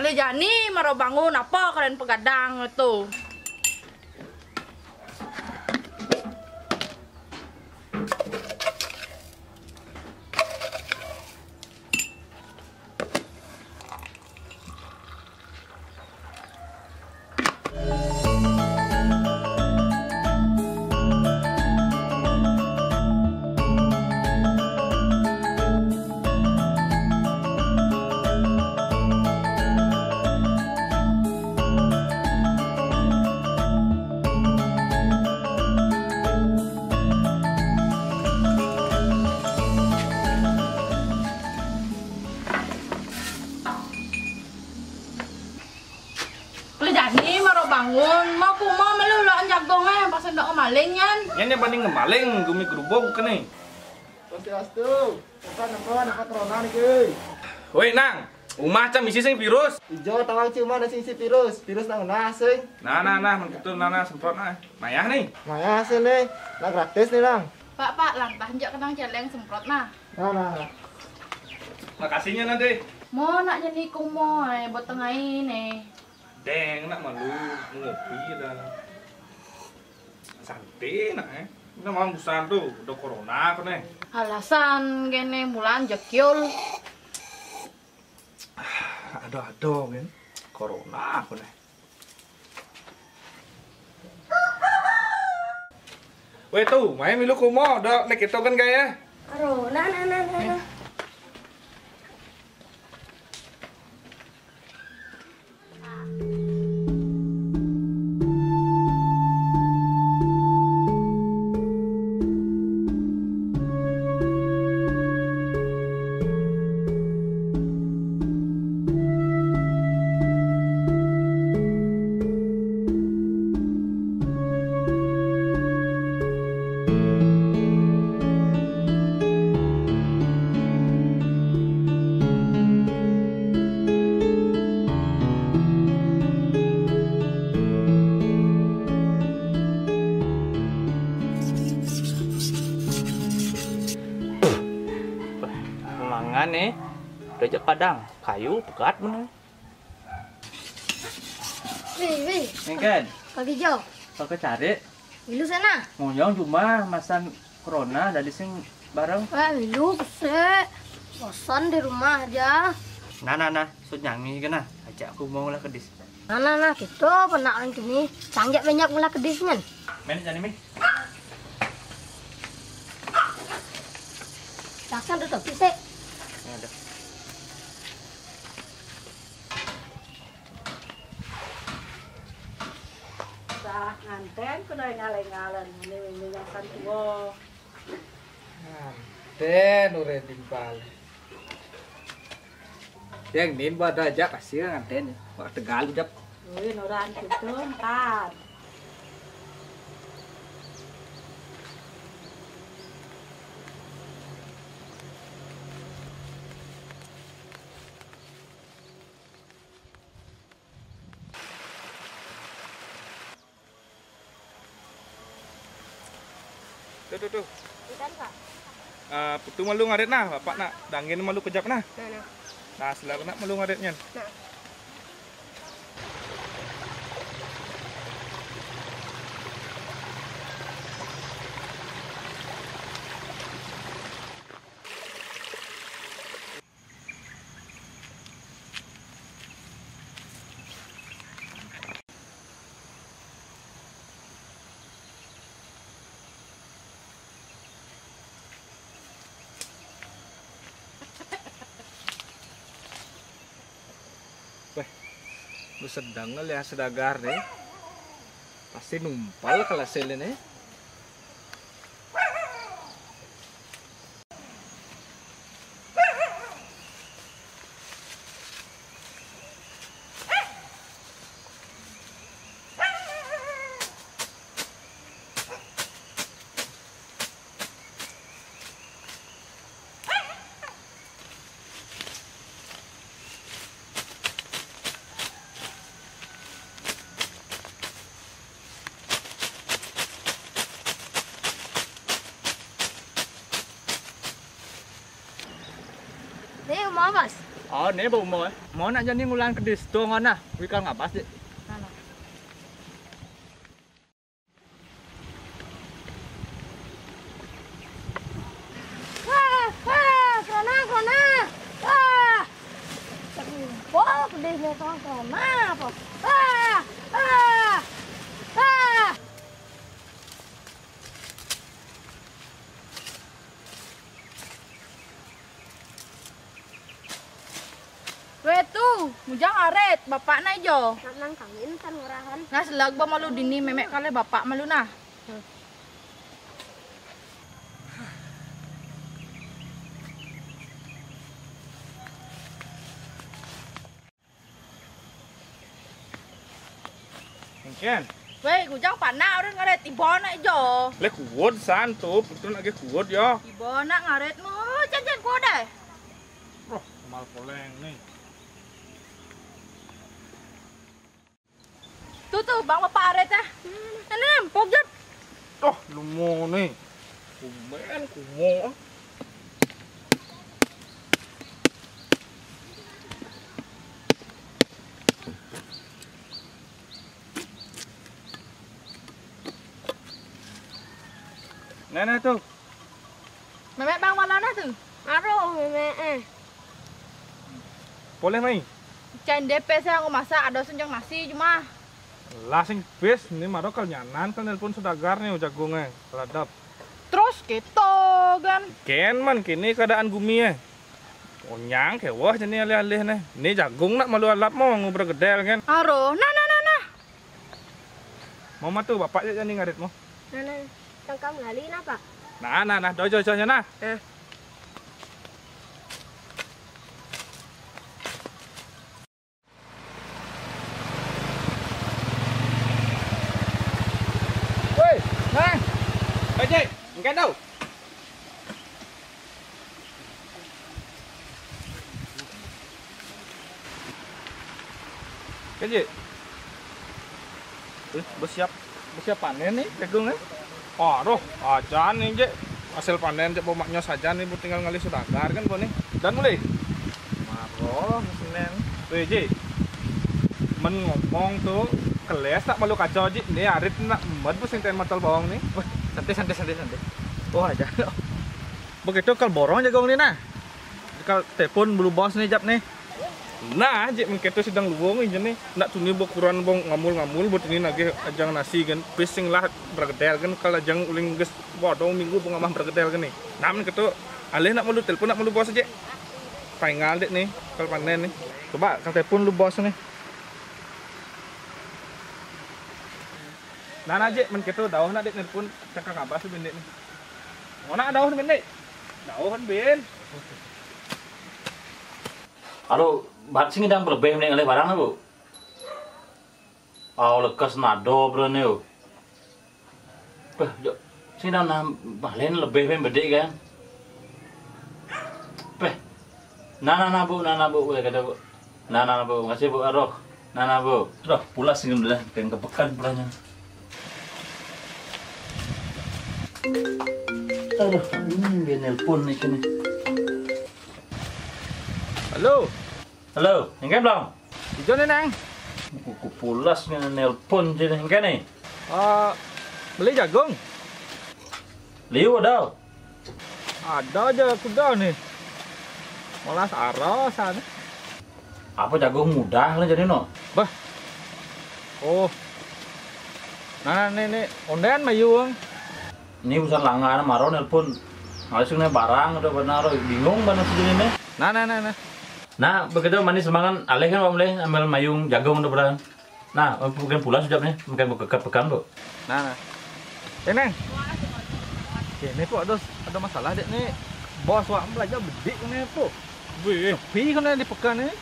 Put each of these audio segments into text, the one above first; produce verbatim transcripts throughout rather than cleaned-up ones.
Kali jani maro bangun, apa kalian pegadang tu? Kali jani maro bangun, mau kuma malu lo jagong eh, pas hendak ngemaling nyan. Nyan yang paling ngemaling, gumi gerubuk kene. Swastiastu. Apa napa napa corona niki? Woi, Nang, umah cam isi sing virus. Ijo tawang ciuman sing isi virus. Virus nang nah sing. Nah, nah, nah, betul nah, nah, semprot nah. Mayah nih. Mayah sih nih. Nah, gratis nih, Nang. Pak, Pak, lantah njak kenang celeng semprot nah. Nah, nah, nah. Makasihnya nanti. Mo nak nyeni kumo, eh, buat tengai nih. Deng, nak malu ngopi dah. Santai nak, eh. Ini malam busan tu, udah corona aku nih. Alasan kene mulan jekyul. Aduh, aduh, kan. Corona aku nih. Weh tu, main milu kumo, dah naik itu kan gaya. Aduh, nah, nah, nah, nah, nah. Mangan nih, diajak padang, kayu pegat bener. Wih, wih. Engken. Kaki jauh. Kau cari. Ilu sana. Ngoyong cuma masan corona dari sing bareng. Wah, ilu kese. Bosan di rumah aja. Nah, nah, nah. Sut nyangi kena. Ajak aku mau lah kedis. Nah, nah, nah. Kita pernah orang kini. Sanjak banyak mula kedis nyan. Main sana mi. Takkan tutup sih. Ada. Sah nganten ku doi ngalen-ngalen ini ini yang santuo. Nganten ureding balik. Yang nin pada aja kasih nganten. Wah tegal ucap. Wih, nuran gitu, ntar. Tuh, tuh, tuh. Ikan, Kak. Ah, putu malu ngarit nah, Bapak nak dangin malu kejap nah. Nah, nah. Nah, selera nak malu ngaritnya. Nah. Weh, lu sedang ngeliat sedagar deh. Pasti numpal kalau selin eh. Nih, mau mas? Oh, ne ba umur. Mau nak jani ngulan ke disto ngana. Wikal ngabas, Dik. Wah, wah, corona, corona. Wah. Pok, di sini corona, pok. Wah, wah, wah. Weh tu, Mujang aret, bapak na ijo. Nak nang kawin kan ngurahan. Nah, selag ba malu dini memek kale bapak malu nah. Engken. Weh, Mujang panak orang ngaret tiba nak ijo. Leh kuat san tu, betul nak ke kuat ya. Tiba nak ngaret mu, jangan kuat deh. Roh, mal poleng ni. Tu, tu, bang bapak aret ah. Ini empuk jep. Roh, lumo ni. Kumen, kumo. Nah, nah tu. Memek bang mana tu? Aduh, memek eh. Boleh mai. Cai depe saya aku masak ada senjang nasi cuma. Lah sing bes ni maro kal nyanan kal nelpon saudagar ni jagung eh ladap. Terus kita kan. Ken man kini keadaan gumi eh. Onyang ke wah jani alih-alih ni. Ni jagung nak malu alap mau ngubra gedel kan. Aduh, nah nah nah nah. Mau matu bapak je jani ngarit mau. Nah, nah, tangkam ngali napa? Nah, nah, nah, dojo dojo nah. Nah. Woi, nah. Bajai, engkau tahu? Kan, Jek? Eh, bersiap, bersiap panen nih, jagung nih. Aduh, aja nih, Jek. Hasil panen, Jek, maknya saja nih, buat tinggal ngalih saudagar kan, Bu, nih. Dan mulai. Maro, sinen. Weh, Jek. Men ngomong tuh, keles tak malu kacau, Jek. Nih, arit nak med, Bu, sing ten matol bawang nih. Wah, santai, santai, santai, santai. Oh, aja. Begitu kal borong jagung nih, nah. Kal telepon bulu bos nih, jap nih. Nah, Jek mengketo sidang luwung ijen nih. Nak tuni bokuran bong ngamul-ngamul buat ini nagih ajang nasi kan. Pising lah bergedel kan kal ajang uling ges bodong minggu bong amah bergedel kan nih. Nah, mengketo alih nak malu telepon nak malu bos aja. Paingal dek nih, kal panen nih. Coba kal telepon lu bos nih. Nah, nah, Jek mengketo dauh nak dek nelpon cakang abas lu bendek nih. Mana dauh bendek? Dauh kan ben. Aduh, bat sing dang berlebih mending ngalih barang, Bu. Au lekas nado brene, yo. Peh, jo. Sing dang nah balen lebih ben bedik kan. Peh. Nah, nah, nah, Bu, nah, nah, Bu, ya kata, Bu. Nah, nah, Bu, makasih, Bu, aduh. Nah, nah, Bu. Aduh, pulas sing udah, pengen ke pekan pulangnya. Aduh, ini dia nelpon nih sini. Halo. Halo, engke belum? Ijo nih, Nang. Ku pulas nih nelpon jadi engke nih. Eh, beli jagung? Liu ada. Ada aja kuda nih. Malas arasan. Apa jagung mudah lah jadi no? Bah. Oh. Nah, nih, nih, ondean mayung. Ini urusan langan maro nelpon. Harus kena barang udah benar bingung mana sih ini. Nah, nah, nah, nah. Nah, begitu manis semangat alih kan Pak Melih ambil mayung jagung udah benar. Nah, mungkin pulas ucap nih, mungkin mau ke pekan, Bu. Nah, nah. Eh, Neng. Ini, Pok, ada, ada masalah, Dek, nih. Bos wak belajar bedik nih, Pok. Wih. Sepi kan di pekan nih.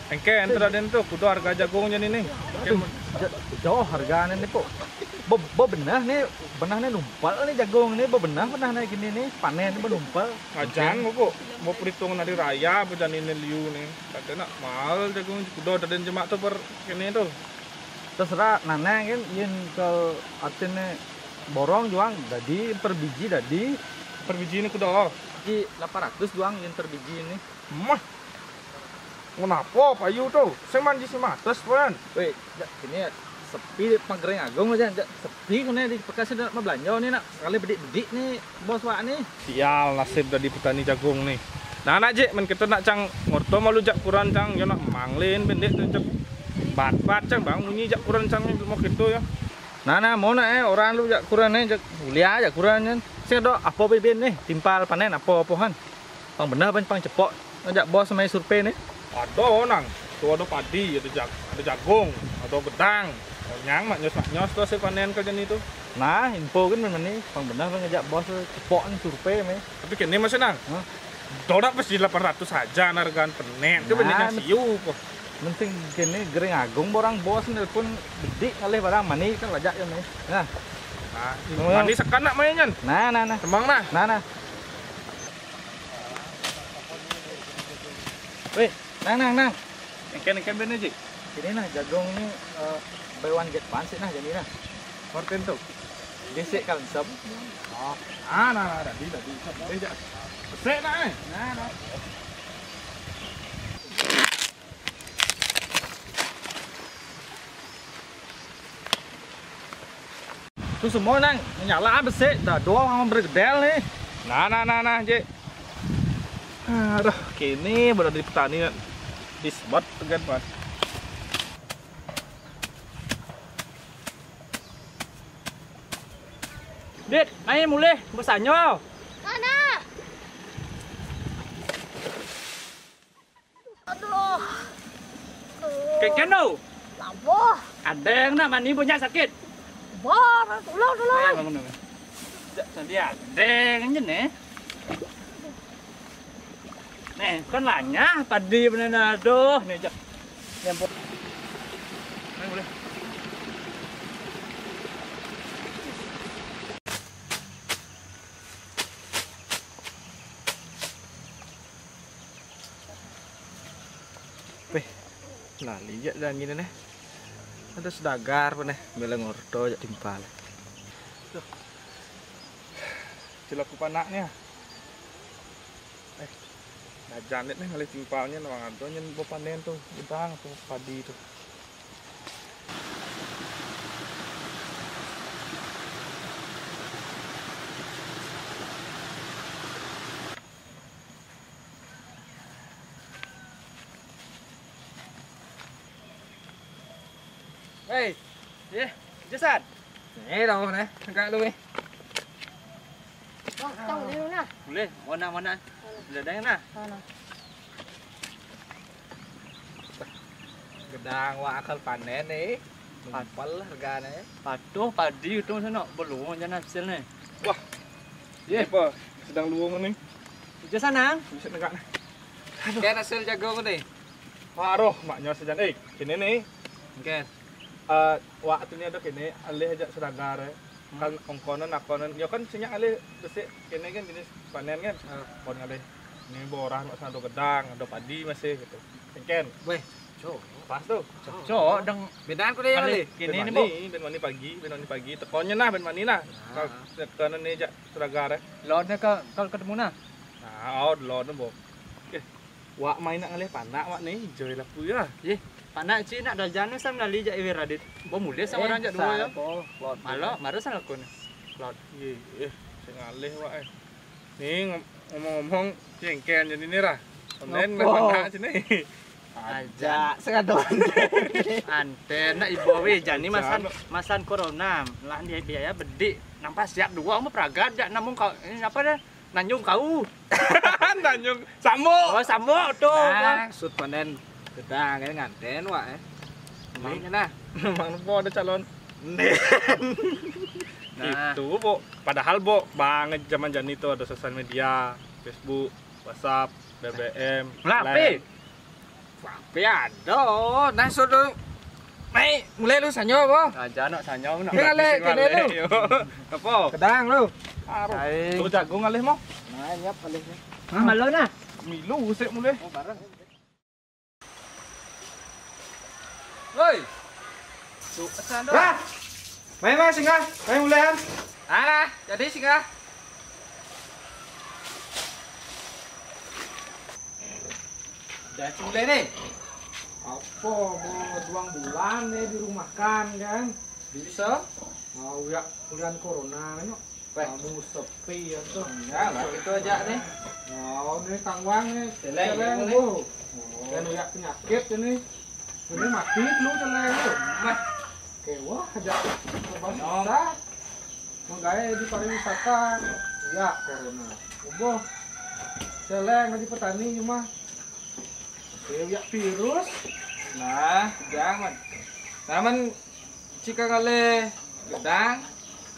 Engke, ente dah den tuh, kudu harga jagung jadi nih. Aduh, ja-, jauh harganya nih, Pok. Be-, be-, benah nih, benah nih numpal nih jagung nih, be-, benah, benah nih gini nih, panen nih, be-, numpal. Ngajang, Bu. Mau perhitungan hari raya, apa jadi ini liu nih. Kata nak mahal jagung, kudu ada den jemak tuh per ini tuh. Terserah, nah, nah, kan, yen ke artinya borong juang, jadi per biji tadi. Per biji ini kudu, oh. Di delapan ratus juang yen per biji ini. Mah, Kenapa payu tu? Sing manji si mates puan. Weh, jak kini sepi pangkering agung aja, jak sepi kene di Bekasi dak mau belanja ni nak. Sekali bedik-bedik ni bos wak ni. Sial nasib dari petani jagung ni. Nah, nak jek men kita nak cang ngorto malu jak kuran cang, yo nak manglin pendek tu cek bat-bat cang bang munyi jak kuran cang ni mau gitu ya. Nah, nah, mau nak eh orang lu jak kuran ni, jak kuliah jak kuran kan. Sing ada apa beben ni, timpal panen apa-apa kan. Pang benar pang, pang cepok. Ajak bos mai survei ni. Ada nang, tu ada padi, ada jag, ada jagung, ada gedang. Nyang mak nyos mak nyos tu hasil panen kerja ni tu. Nah, info kan memang ni, pang benar pang ajak bos tu cepok ni survei mai. Tapi kini masih nang. Hah? Dodak pasti delapan ratus saja hargaan panen. Tu nah, benih siu kok. Penting kini gering agung borang bos nelpon bedik ngalih barang mani kan lajak ya mai. Nah. Nah, oh, mani sekanak mainan. Nah, nah, nah. Semang nah. Nah, nah. Weh, nang, nang, nang. Engken, engken bener, Ji. Ini nah, jagung ini eh, buy one get one sih nah, jadi nah. Horten tuh. Besek kan sem. Oh. Ah, nah, nah, tadi, tadi. Besek nah, eh. Nah, nah. Tu semua nang nyala besek, dah dua orang bergedel ni. Nah, nah, nah, nah, Jek. Aduh, kini berada di petani nak disebat tegan pan. Dit, main mulih besanyo. Mana? Aduh. Keken tu. Labuh. Ada yang nak mani banyak sakit. Bar, tolong, tolong. Eh, bangun, bangun. Dia ada yang je ni. Nih, kan lanyah padi benar tu. Nih, jap. Yang po-, Nih, boleh. Weh, lali jak dah angin ni. Ada sedagar pun eh, bela ngorto jak timpal. Tuh. Celaku panaknya. Eh, dah janet nih ngalih timpalnya, nawang ada nyen bo panen tuh, udang tuh, padi tuh. Hei. Eh, Jasan. Eh, dah, mana? Enggak lu, eh. Wah, tahu dia mana? Boleh, mana, mana? Boleh dah, nah. Mana? Gedang wak akal panen ni. Numpal hargane. Patuh padi itu sana belum aja hasil ni. Wah. Ye. Apa? Sedang luung ni. Ija sana. Bisa negak ni. Aduh. Kan hasil jagung ni. Waduh, maknya sejan. Eh, kini ni. Oke. Eh, wak tu ni ada kini alih aja sedagar eh. Kan ongkonan akonan, ya kan sinyak ngalih besik kene kan jenis panen kan. Pon ngalih. Ini borah mak sana ada gedang, ada padi masih gitu. Engken. Weh, cok. Pas tu. Cok, dang. Bedan ku dia ngalih. Kini ni, Bu. Ben mani pagi, ben mani pagi. Tekonnya nah, ben mani nah. Kalau tekonan ni jak seragar eh. Lodnya ke, kalau ketemu nah. Nah, oh, lodnya, Bu. Oke. Wak main nak ngalih panak wak ni, joy laku ya. Ye, panak cik nak dajan ni sam nali jak iwe Radit. Bo mulih sama orang jak dua ya. Malo, maro sang lakun. Lot. Ye, eh, sing ngalih wak eh. Ni ngom-, ngomong-ngomong jengkel jadi ni lah. Online ngalih panak sini. Aja, sing ada anten. Anten nak ibu we jani masan, masan corona. Lah dia biaya bedik. Nampak siap dua mau pragat jak namung kau. Ini apa dah? Nanyung kau. Nanyung samuk. Oh, samuk tu. Nah, sut panen gedang ini nganten wak eh. Mang nah. Mang po ada calon. Nah. Itu, Bu. Padahal, Bu, banget zaman jani itu ada sosial media, Facebook, WhatsApp, B B M, Lah, Line. Tapi ada. Nah, sudah. Mai, mulai lu sanyo apa? Aja nak sanyo nak. Ni ngalih kene lu. Apa? Kedang lu. Aduh. Hai. Tu jagung ngalih mau. Nah, nyap ngalih. Ah, malu nah. Milu usik mulai. Oh, bareng. Woi. Cuk, pesan tu. Wah. Mai, mai singgah. Mai mulai kan. Alah, jadi singgah. Dah mulai nih. Apa mau tuang bulan nih di rumah kan kan? Bisa? Mau ya kuliah corona kan yuk. Weh. Kamu sepi ya tuh. Enggak lah, itu aja nih. Mau nih kang wang nih. Celeng, celeng, nih. Bu. Oh. Dan ya penyakit ini. Ini mati lu celeng lu. Mah. Kewah aja. Coba susah. Menggawe di pariwisata. Ya corona. Uboh. Celeng di petani cuma. Oke, ya virus. Nah, jangan. Naman cika kali gedang.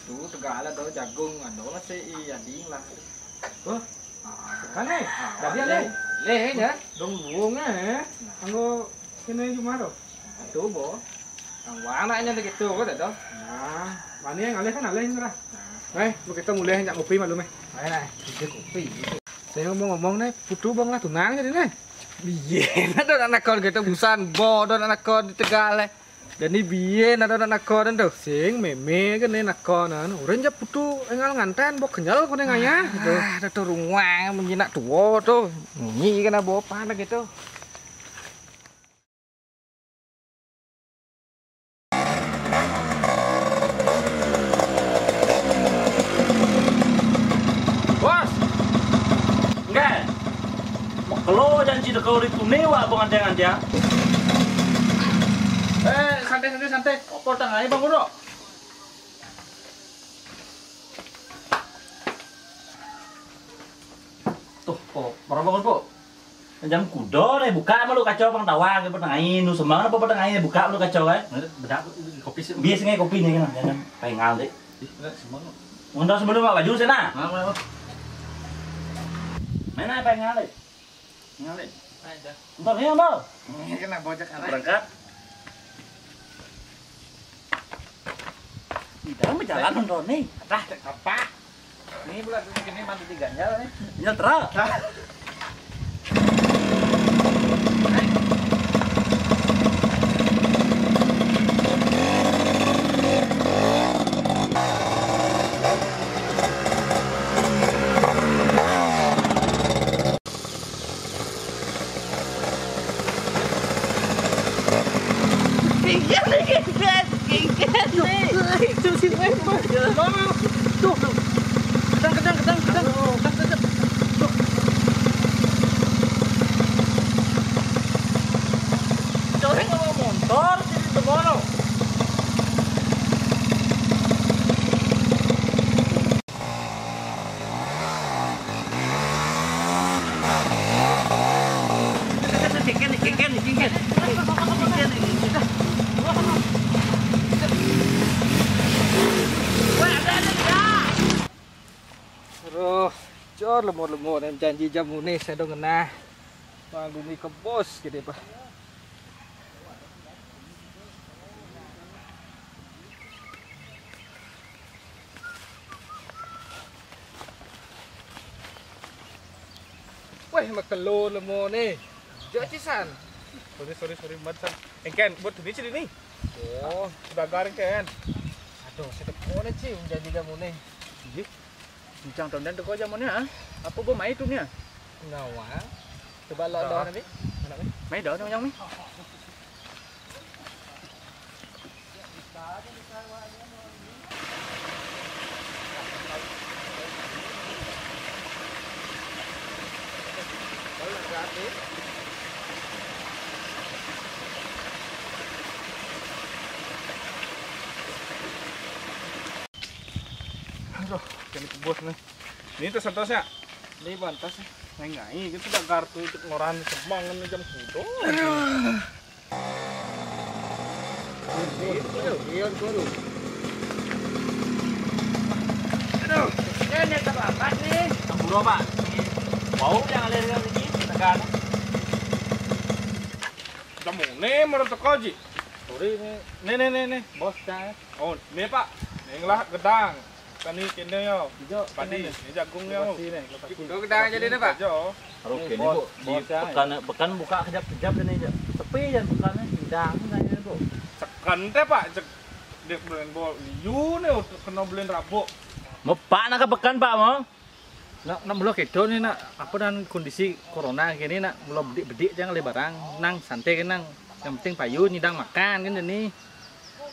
Tuh tegala do jagung ado masih iya ding lah. Tuh. Kan nih. Tadi ada. Leh ya. Dong luung eh. Anggo kene cuma do. Tuh bo. Kang wana nya gitu kok dah. Nah, mani yang alih kan alih ngerah. Eh, lu kita mulai nyak ngopi malu meh. Ayo lah, ide kopi. Saya ngomong-ngomong nih, putu bang lah tunang jadi nih. Biyen ada anak kon gitu busan bodoh anak kon di Tegal eh. Dan ini biyen ada anak kon tuh sing meme kan nih anak kon anu. Orang jap putu engal nganten bok kenyal kone ngaya gitu. Ah, ada tuh ruang menjinak tua tuh. Nyi kena bawa panas gitu. Bos. Nggih. Mekelo janji teko ritune wak bong antiang-antiang. Eh, santai, santai, santai. Apa tangane, Bang Uno? Tuh, kok, para Bang Uno. Jam kuda nih buka malu kaca pang tawa ke petengah ini, nu semang apa petengah ini buka malu kaca kan? Bedak kopi sih. Biasanya kopi nih kan, jangan pengal deh. Ih, enggak semang. Mundur sebelum Pak Baju sana. Mana, mana? Mana pengal deh? Pengal deh. Ada. Entar nih, Bang. Ini kena bocah arah. Berangkat. Di dalam berjalan nonton nih. Dah, tak apa. Ini pula tuh gini mandi di ganjal nih. Ganjal terus. Kengken nih, kengken, kengken nih. Itu si Wema. Tuh, tuh. Kedang, kedang, kedang, kedang. Kedang, kedang. Tuh. Coreng sama motor, sini temono. Aduh, cor lemur-lemur yang janji jam unis saya dong kena. Wah, gumi kebos gitu, Pak. Weh, makelo lemo ne. Jo cisan. Sorry, sorry, sorry, mat san. Engken, buat ini sini nih. Oh, sudah garing ken. Aduh, sedek mone ci, jadi kamu nih. Iya. Bincang tonton tuh kok jamannya, ah. Apa gua main tuh nih? Ngawa. Coba lo lo nabi. Main dong, nyong, nyong, nih. Aduh, kene kebos nih. Ini tas atas ya? Ini bantas ya. Ngai-ngai, kita dah gartu untuk ngoran semang ini jam kudo. Aduh, ini ada apa nih? Ampura, Pak. Ini bau yang ada di sini, tekan. Kamu nih menurut teko ji. Sorry nih. Nih, nih, nih, nih. Bos, cah. Oh, nih, Pak. Nih lah gedang. Kani kene yo. Ijo, padi, kene nih. Ini jagung yo. Lokasi nih, lokasi. Di gedang aja deh, Pak. Aduh, kene, bos, Bu. Di bos, ya. Pekan, pekan buka kejap-kejap kene aja. Sepi jan pekan nih, hidang aja, Bu. Sekan teh, Pak. Cek dia belen bol. Yu nih kena belen rabuk. Mepak nak ke pekan, Pak, mau? Nak, nak mula kéto né, nak, apa nan kondisi corona kéné, nak mula bedik-bedik jang lé barang, nang santai ké nang. Yang penting payu nyidang makan kan né.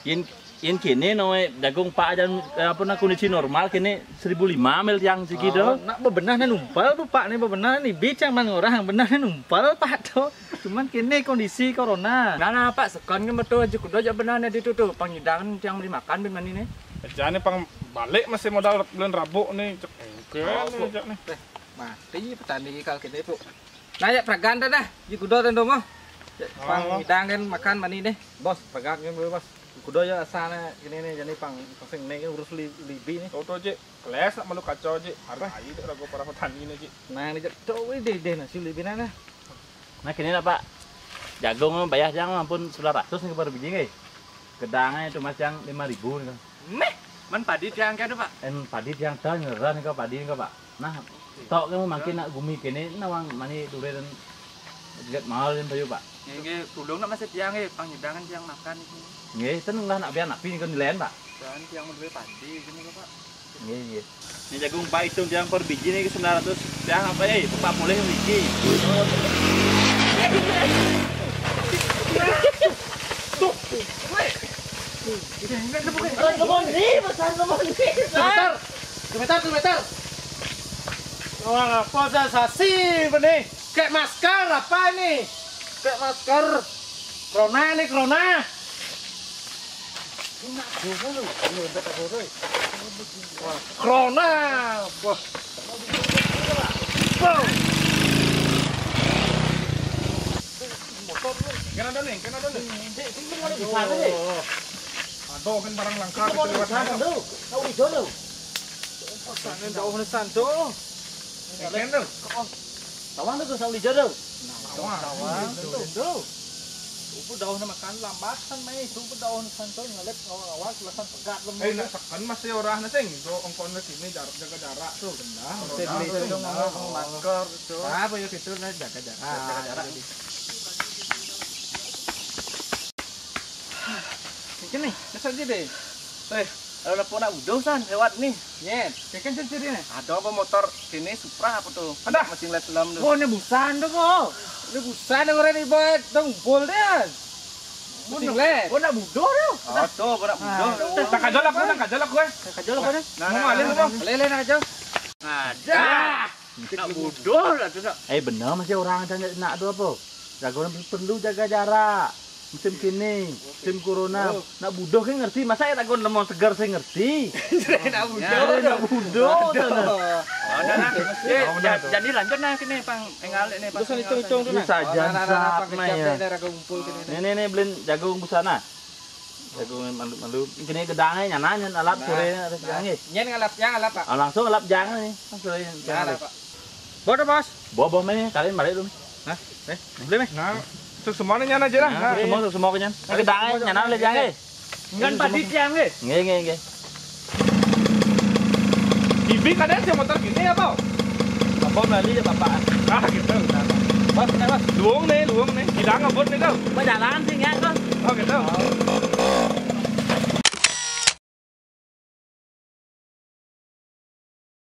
Yén, yén kéné no, eh, jagung Pak jan, eh, apa nan kondisi normal kéné seribu lima mil tiang sigi to. Oh, nak bebenah né numpal, Bu, Pak né bebenah né bicang man orang bebenah né numpal, Pak to. Cuman kéné kondisi corona. Nah, nah, Pak, sekon ké betul aja kudu aja benar né ditu to. Pang nyidang tiang beli makan bin mani né. Aja né pang balik masih modal bulan rabuk né. Cek, oké, oh, né, Bu. Cek né. Eh, mati petani kalau kéné, Bu. Nah, ya, pragan dah, dah. Di kuda dan domo. Ya, pang hidang kan makan mani nih. Bos, pragan kan dulu, Bos. Kuda ya asal né, ini nih, jadi pang, pang sing né, urus li-, libi nih. Toto, Cik. Keles nak malu kacau, Cik. Harga aja deh ragu para petani nih, Cik. Nah, ini, Cik. Tuh, ini deh, deh, nasi libi nah. Nah, kéné lah, Pak. Jagung bayar jang ampun sebelas ratus nih per biji, nggih. Gedangnya cuma jang lima ribu nih, Kang. Meh, man padi tiang ké to, Pak? En padi tiang to, nyeran nih, Kang, padi nih, Kang, Pak. Nah, tok kamu makin nak gumi kéné, nawang mani durian jegat mahal yang bayu, Pak. Nggih, nggih, tulung nak masih tiang nggih, pang nyedangan tiang makan iki. Nggih, ten nggak nak biar napi nih, Kang, nilaian, Pak. Dan tiang menduwe padi, gini, Pak. Nggih, nggih. Ini jagung Pak hitung tiang per biji nih sembilan ratus. Tiang apa, eh, Pak boleh biji. Sebentar, sebentar, sebentar. Wah, apa sensasi ini? Kayak masker apa ini? Kayak masker. Corona nih, corona. Wah, corona. Wah. Wah. Kan ada nih, kan ada nih. Aduh, kan barang langka kita lewat sana. Tahu di jono. Sana jauh nih, Santo. Kan tuh. Tawang tu, Sauli jodoh. Tawang. Tawang tu. Tubuh dauh na makan lambatan mai, tubuh dauh na santai ngalep awak-awak lasan pegat lembut. Eh, nak seken masih orang na sing, tu ongkon na sini jarak, jaga jarak tu, benar. Sing beli tu ngomong masker tu. Apa ya gitu na jaga jarak. Jaga jarak. Mungkin nih, besar je deh. Eh, kalau nak buduh san lewat nih. Nyet, ya kan ciri-ciri nih. Ada apa motor sini Supra apa tuh? Ada. Mesin les lem tuh. Wah, ini busan tuh kok. Ini busan yang orang dibawa dong bol deh. Mesin les. Gua nak buduh tuh. Ada, gua nak buduh. Tak kajol aku, tak kajol aku, eh. Tak kajol aku, eh. Nah, mau alih lu, Bang? Lele nak kajol. Ada. Nak buduh lah tuh, nak. Eh, bener masih orang tanya nak tuh apa? Jagoan perlu jaga jarak. Musim kini, musim corona. Nak buduh kan ngerti, masa ya takon lemon segar saya ngerti. Nak buduh. Ya, nak buduh sana. Ada nah. Eh, ja-, jadi lanjut nah kini pang engalih nih pang. Terus hitung-hitung tuh nah. Sajan sap nah ya. Nih nih nih beliin jagung busana. Jagung malu-malu. Kini gedangnya nyana nyen alap sore ada siang nggih. Nyen ngalap yang alap, Pak. Ah, langsung alap jang nih. Langsung aja. Nah, Pak. Bodo, Bos. Bobo meh kalian balik dulu. Nah, eh, boleh meh. Nah, terus semuanya nyana aja lah. Nah, semua semua kenyan. Nah, gedangnya nyana le jang nggih. Kan padi tiang nggih. Nggih nggih nggih. Bibi kadang sih motor gini ya, Pak? Apa beli ya, Bapak? Ah, gitu. Bos, eh, Bos. Luung nih, luung nih. Hilang abot nih, kau. Apa jalan sih ya, kau? Oh, gitu.